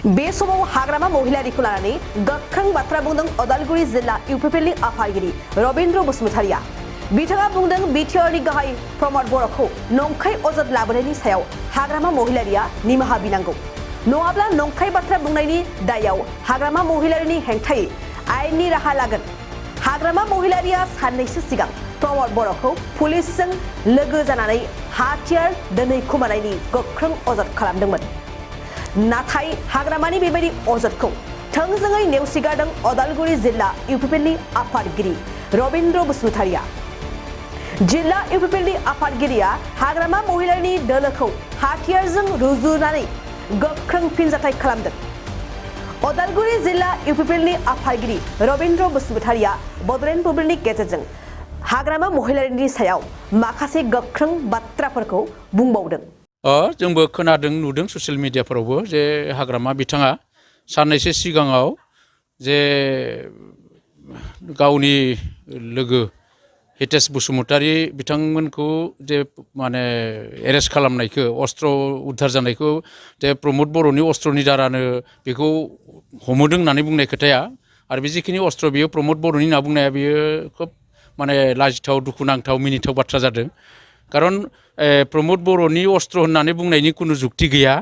बे समाव हाग्रामा महिलारिखौ लानानै गोख्रों बाथ्रा बुंदों उदालगुरि जिल्ला इउपिपिएलनि आफादगिरि रबीन्द्र बसुमतारिया। बिथाङा बुंदों बिटिआरनि गाहाय प्रमद बर'खौ नंखाय अजद लाबोनायनि सायाव हाग्रामा महिलारिया निमाहा बिनांगौ। नङाब्ला नंखाय बाथ्रा बुंनायनि दायाव हाग्रामा महिलारिनि हेंथायै आयेननि राहा लागोन। हाग्रामा महिलारिया साननैसो सिगां प्रमद बर'खौ पुलिसजों लोगो जानानै हाथियार दोनहैखोमानायनि गोख्रों अजद खालामदोंमोन। नाथाय हाग्रामानि बेबायदि अजदखौ थोंजोङै नेवसिगारदों उदालगुरि जिल्ला इउपिपिएलनि आफादगिरि रबीन्द्र बसुमतारिया। जिल्ला इउपिपिएलनि आफादगिरिया हाग्रामा महिलारिनि दोलोखौ हाथियारजों रुजुनानै गोख्रों फिनजाथाय खालामदों। उदालगुरि जिल्ला इउपिपिएलनि आफादगिरि रबीन्द्र बसुमतारिया बड'लेण्ड बुब्लिनि गेजेरजों हाग्रामा महिलारिनि सायाव माखासे गोख्रों बाथ्राफोरखौ बुंबावदों। जोंबो खोनादों नुदों ससियेल मिडियाफोरावबो जे हाग्रामा बिथाङा साननैसो सिगाङाव जे गावनि लोगो हितेश बसुमतारी बिथांमोनखौ जे माने एरेस्ट खालामनायखौ अस्त्र उद्धार जानायखौ जे प्रमद बर'नि अस्त्रनि दारानो बेखौ हमदों होननानै बुंनाय खोथाया आरो बे जिखिनि अस्त्र बियो प्रमद बर'नि होनना बुंनाया बियो खोब माने लाजिथाव दुखुनांथाव मिनिथाव बाथ्रा जादों। खारन प्रमद बर'नि अस्त्र होननानै बुंनायनि कुनु जुक्ति गैया।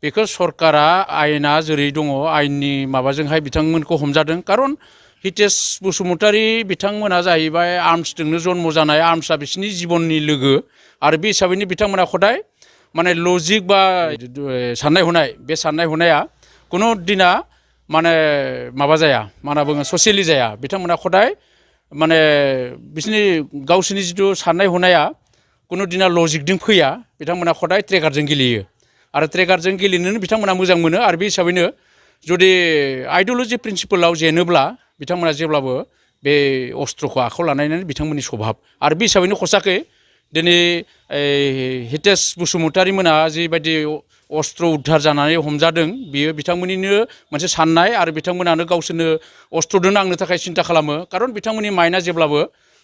बेखौ सरकारा आयेना जेरै दङ आयेननि माबाजोंहाय बिथांमोनखौ हमजादों। खारन हितेश बसुमतारी बिथांमोना जाहैबाय आर्मसजोंनो जन्म जानाय, आर्मसआ बिसोरनि जिबननि लोगो आरो बे हिसाबैनो बिथांमोना खदाय माने लजिक बा साननाय हनाय बे साननाय हनाया कुनु दिना माने माबा जाया मा होनना बुङो ससियेलि जाया। बिथांमोना खदाय माने बिसोरनि गावसोरनि जिथु साननाय हनाया कुनु दिना लजिकजों फैया। बिथांमोना खदाय ट्रेगारजों गेलेयो आरो ट्रेगारजों गेलेनोनो बिथांमोना मोजां मोनो आरो बे हिसाबैनो जुदि आइडिय'लजि प्रिन्सिपलाव जेनोब्ला बिथांमोना जेब्लाबो बे अस्त्रखौ आखायाव लानायानो बिथांमोननि स्वभाब आरो बे हिसाबैनो खसाखै दिनै हितेश बसुमतारी मोना जिबायदि अस्त्र उद्धार जानानै हमजादों बियो बिथांमोननिनो मोनसे साननाय आरो बिथांमोनानो गावसोरनो अस्त्रजों नांनो थाखाय सिन्था खालामो। खारन बिथांमोननि माइन्डआ जेब्लाबो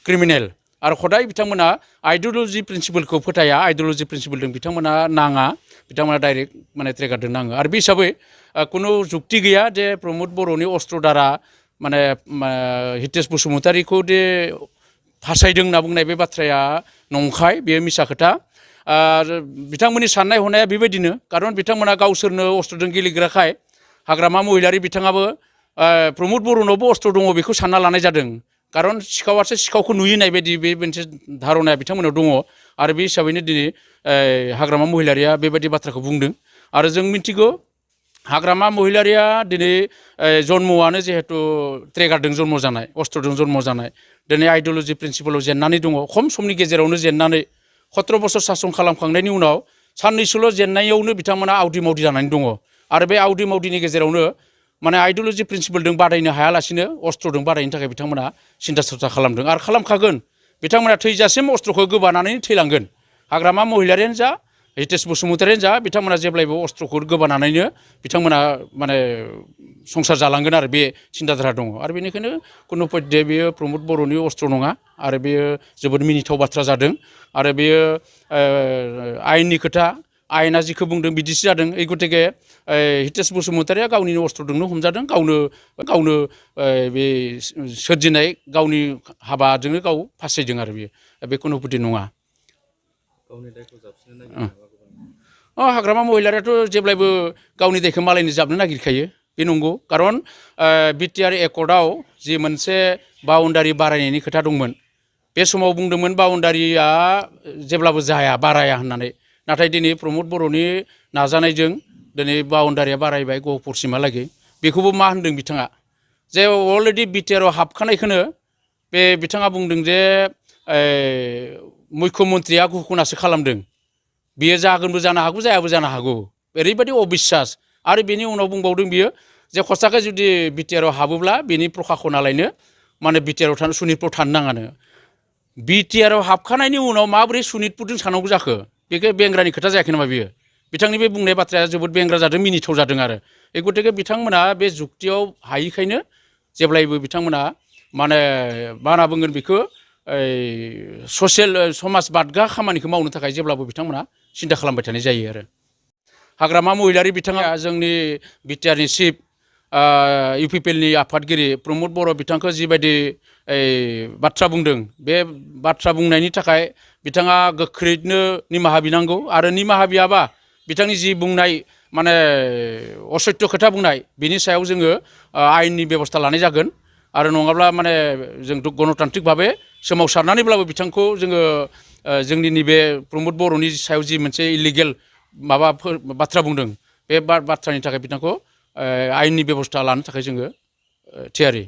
क्रिमिनेल आरो खदाय बिथांमोना आइडिय'लजि प्रिन्सिपलखौ फोथाया, आइडिय'लजि प्रिन्सिपलजों बिथांमोना नाङा, बिथांमोना डाइरेक्ट माने ट्रेगारजों नाङो आरो बे हिसाबै कुनु जुक्ति गैया जे प्रमद बर'नि अस्त्र दारा माने हितेश बसुमतारीखौ दे फासायदों होनना बुंनाय बे बाथ्राया नंखाय, बेयो मिसा खोथा। आरो बिथांमोननि साननाय हनाया बेबायदिनो खारन बिथांमोना गावसोरनो अस्त्रजों गेलेग्राखाय हाग्रामा महिलारि बिथाङाबो प्रमद बर'नावबो अस्त्र दङ बेखौ सानना लानाय जादों। खारन सिखावासो सिखावखौ नुयो होननाय बायदि बे मोनसे धारनाया बिथांमोनाव दङ आरो बे हिसाबैनो दिनै हाग्रामा महिलारिया बेबायदि बाथ्राखौ बुंदों। आरो जों मिथिगौ हाग्रामा महिलारिया दिनै जन्मआनो जिहेतु ट्रेगारजों जन्म जानाय, अस्त्रजों जन्म जानाय, दिनै आइडिय'लजि प्रिन्सिपलाव जेननानै दङ। खम समनि गेजेरावनो जेननानै 17 बोसोर सासन खालामखांनायनि उनाव साननैसोल' जेननायावनो बिथांमोना आवदि मावदि जानानै दङ आरो बे आवदि मावदिनि गेजेरावनो माने आइडिय'लजि प्रिन्सिपलजों बादायनो हायालासिनो अस्त्रजों बादायनो थाखाय बिथांमोना सिन्था सरथा खालामदों आरो खालामखागोन। बिथांमोना थैजासिम अस्त्रखौ गोबानानै थैलांगोन। हाग्रामा महिलारियानो जा हितेश बसुमतारियानो जा बिथांमोना जेब्लायबो अस्त्रखौ गोबानानैनो बिथांमोना माने संसार जालांगोन आरो बे सिन्ताधारा दङ। आरो बेनिखायनो कुनु पध्यै बेयो प्रमद बर'नि अस्त्र नङा आरो बेयो जोबोद मिनिथाव बाथ्रा जादों आरो बेयो आयेननि खोथा, आयेना जिखौ बुंदों बिदिसो जादों। এই गतिके हितेश बसुमतारिया गावनि अस्त्रजोंनो हमजादों, गावनो बे सोरजिनाय गावनि हाबाजोंनो गाव फासायदों आरो बेयो बे कुनु पध्यै नङा। हाग्रामा महिलारियाथ' जेब्लायबो गावनि दायखौ मालायनो जाबनो नागिरखायो, बे नंगौ। खारन बिटिआर एकर्डआव जि मोनसे बाउन्डारि बारायनायनि खोथा दंमोन बे समाव बुंदोंमोन बाउन्डारिया जेब्लाबो जाया बाराया होननानै, नाथाय दिनै प्रमद बर'नि नाजानायजों दिनै बाउन्डारिया बारायबाय गहपुरसिमहालागै। बेखौबो मा होनदों बिथाङा जे अलरेडि बिटिआरआव हाबखानायखौनो बे बिथाङा बुंदों जे मुख्यमन्त्रिया घोषणासो खालामदों, बियो जागोनबो जानो हागौ जायाबो जानो हागौ, ओरैबायदि अबिश्वास। आरो बेनि उनाव बुंबावदों बियो जे खसाखै जुदि बिटिआरआव हाबोब्ला बेनि प्रखाखनालायनो माने बिटिआरआव थानो सनितपुराव थानो नाङानो। बिटिआरआव हाबखानायनि उनाव माबोरै सनितपुरजों थानांगौ जाखो? बेखौ बेंग्रानि खोथा जायाखै नामा बियो? बिथांनि बे बुंनाय बाथ्राया जोबोद बेंग्रा जादों, मिनिथाव जादों आरो এই गतिके बिथांमोना बे जुक्तियाव हायिखायनो जेब्लायबो बिथांमोना माने मा होनना बुंगोन बेखौ ससियेल समाज बादगा खामानिखौ मावनो थाखाय जेब्लाबो बिथांमोना सिन्था खालामबाय थानाय जायो आरो। हाग्रामा महिलारि बिथाङा जोंनि बिटिआरनि चिफ इउपिपिएलनि आफादगिरि प्रमद बर' बिथांखौ जिबायदि बाथ्रा बुंदों बे बाथ्रा बुंनायनि थाखाय बिथाङा गोख्रैनो निमाहा बिनांगौ आरो निमाहा बियाबा बिथांनि जि बुंनाय माने असत्य खोथा बुंनाय बिनि सायाव जोङो आयेननि बेबस्था लानाय जागोन आरो नङाब्ला माने जों गणतान्त्रिक भाबे सोमावसारनानैब्लाबो बिथांखौ जोङो जोंनि नैबे प्रमद बर'नि सायाव जि मोनसे इलिगेल माबाफोर बाथ्रा बुंदों बे बाथ्रानि थाखाय बिथांखौ आयेननि बेबस्था लानो थाखाय जोङो थियारि